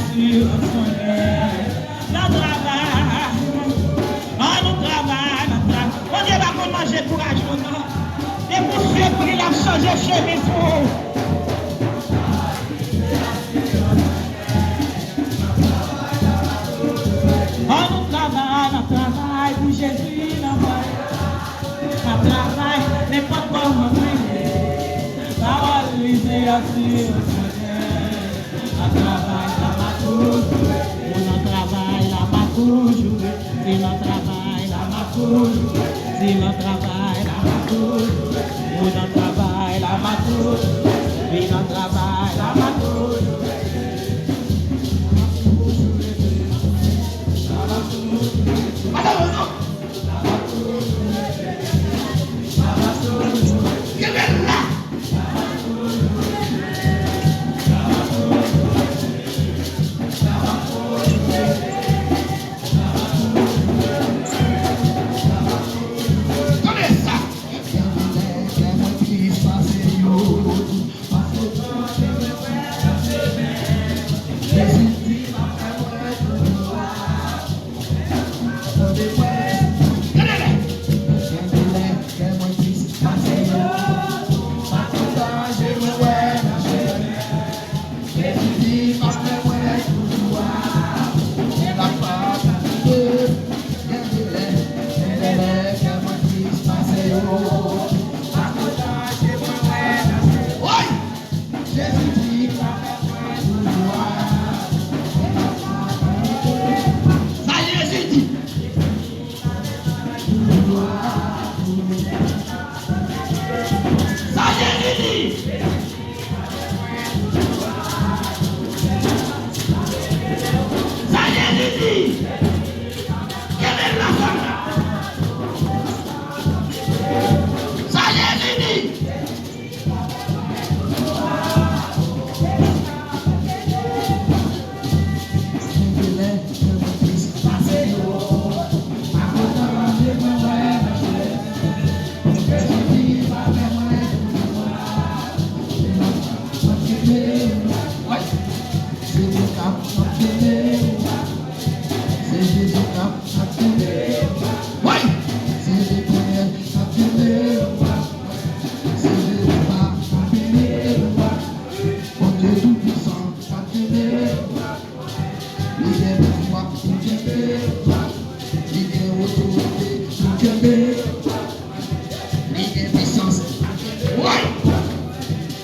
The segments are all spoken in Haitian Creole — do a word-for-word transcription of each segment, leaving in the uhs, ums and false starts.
Nan travay, an nou travay, nan travay. Bondye pa konn manje kouraj moun non. Depi w fè pou li, l ap chanje chemiz pou ou. An nou travay, n ap travay pou Jezi nan travay. N ap travay nenpòt kòman priye. Pawòl li di a si yo konnen. Nan travay la m a toujou ret. Ou nan travay la m a toujou ret. Se nan travay la m a toujou ret. Se nan travay la m a toujou ret. Ou nan travay la m a toujou ret. Se nan travay la m a toujou ret. Sa Jezi di. Sa Jezi di. Sa Jezi di. Kenbe la fanm nan. Sa Jezi di. Se Jezi k ap kenbe w. Wi! Se Letènèl k ap kenbe w. Se Jewova k ap kenbe w. Bondye Toupisan k ap kenbe w. Li gen pouvwa pou kenbe w. Li gen otorite pou kenbe w. Li gen pisans. Wi!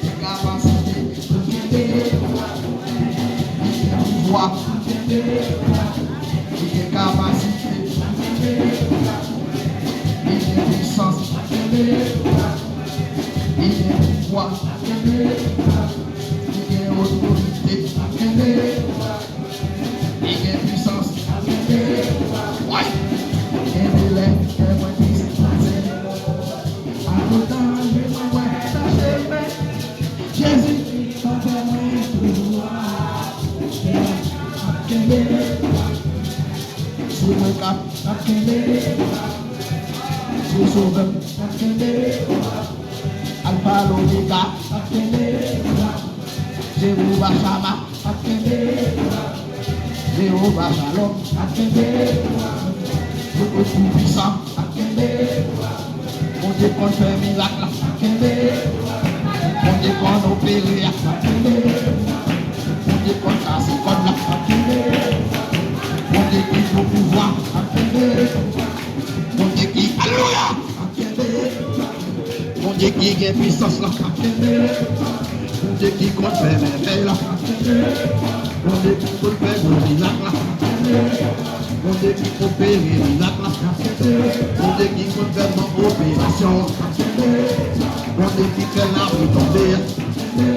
Li gen kapasite pou kenbe. Li gen pouvwa pou kenbe. Li gen kapasite pou kenbe. Li gen pisans pou kenbe. Li gen pouvwa pou kenbe. Li gen otorite pou kenbe. Li gen pisans. Wi! Kenbe lè kè mwen tris pase. Akotan je mwen wè nan chemen. Jezi, papa mwen toujou a. Kenbe. Se mwen k ap, k ap kenbe. Se sovè m k ap kenbe. Alfa Lomega k ap kenbe. Jewova Chama ap kenbe. Jewova Shalom ap kenbe. Bondye Toupisan ap kenbe. Bondye konn fè mirak la ap kenbe. Bondye konn opere a ap kenbe. Bondye konn kase kòd la ap kenbe. Bondye ki gen pouvwa ap kenbe. Bondye ki, alelouya, ap kenbe. Bondye ki gen pisans la ap kenbe. Bondye ki konn fè mèvèy la ap kenbe. Bondye ki konn fè gwo mirak la ap kenbe. Bondye ki opere mirak la ap kenbe. Bondye ki konn fè bon operasyon ap kenbe. Bondye ki fè lapli tonbe ap kenbe.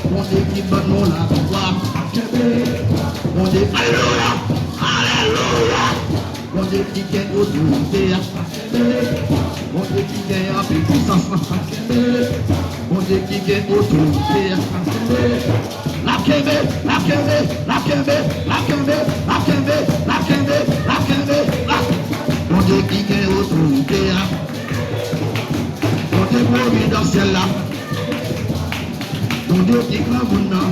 Bondye ki ban nou laviktwa ap kenbe. Bondye, alelouya! Alelouya! Bondye ki gen otorite a. Bondye ki gen anpil pisans la. Bondye ki gen otorite a. L ap kenbe, l ap kenbe, l ap kenbe, l ap kenbe, l ap kenbe, l ap kenbe, l ap kenbe, l ap. Bondye ki gen otorite a. Bondye pwovidansyèl la. Bondye ki granmoun nan.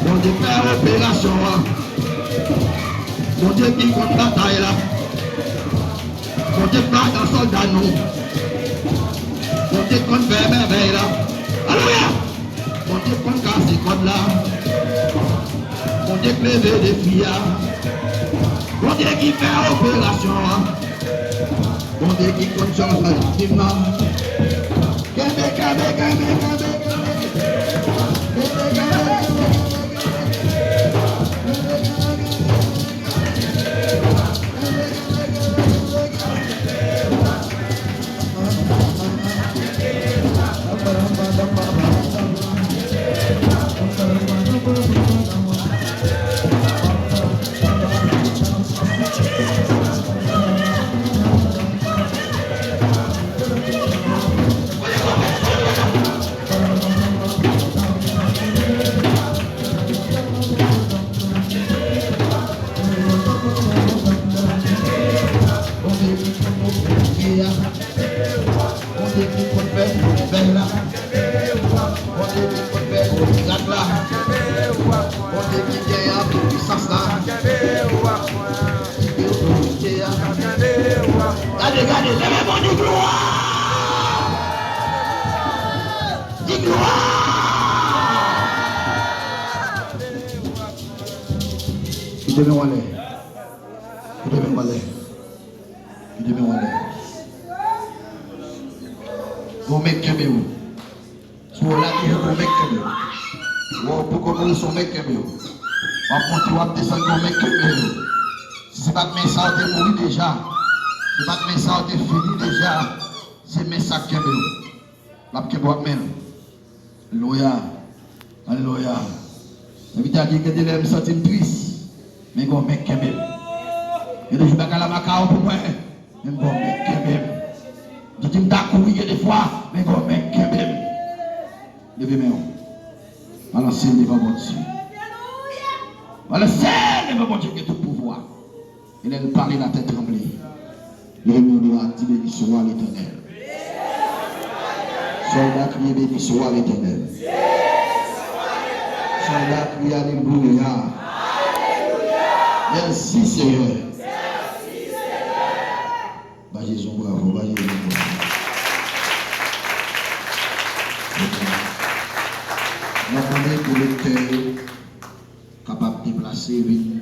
Bondye fè operasyon an. Bondye ki konn batay la. Bondye bat ak sòlda nou. Bondye konn fè mèvèy la. Alelouya! Bondye konn kase kòd la. Bondye k leve defi a. Bondye ki fè operasyon an. Bondye ki konn chanje fim nan. Kenbe, kenbe, kenbe, kenbe, kenbe. Kenbe, kenbe, kenbe, kenbe, kenbe. Bondye ki konn fè bèl la. Bondye ki konn fè mirak la. Bondye ki gen anpil pisans la. Ki gen otorite a. Gade, gade, leve men w, di glwa! Di glwa! Kite men w anlè. Kite men w anlè. Kite men w anlè. Gon men k kenbe w. Si w la toujou, gon men k kenbe w. Wè w poko mouri, se yon men k kenbe w. W ap monte, w ap desann, gon men k kenbe w. Si se pa t men sa, w te mouri deja. Si se pa t men sa, w te fini deja. Se men sa k kenbe w. L ap kenbe w ak men l. Alelouya. Alelouya. Envite a di, gen de lè m santi m tris, men gon men k kenbe m. Gen de jou bagay la makawo pou mwen, men gon men k kenbe m. M santi m ta kouri gen de fwa, men gon men k kenbe m. Leve men w. Balanse l devan Bondye. Balanse l devan Bondye ki gen tout pouvwa. E lè l pale, latè tranble. Leve men w, di, Beni swa Letènèl. Sòlda kriye, Beni swa Letènèl. Sòlda kriye, Alelouya. Mèsi, Seyè. Ba Jezi yon bravo, ba Jezi yon bravo. N ap mande pou lektè yo kapab deplase vin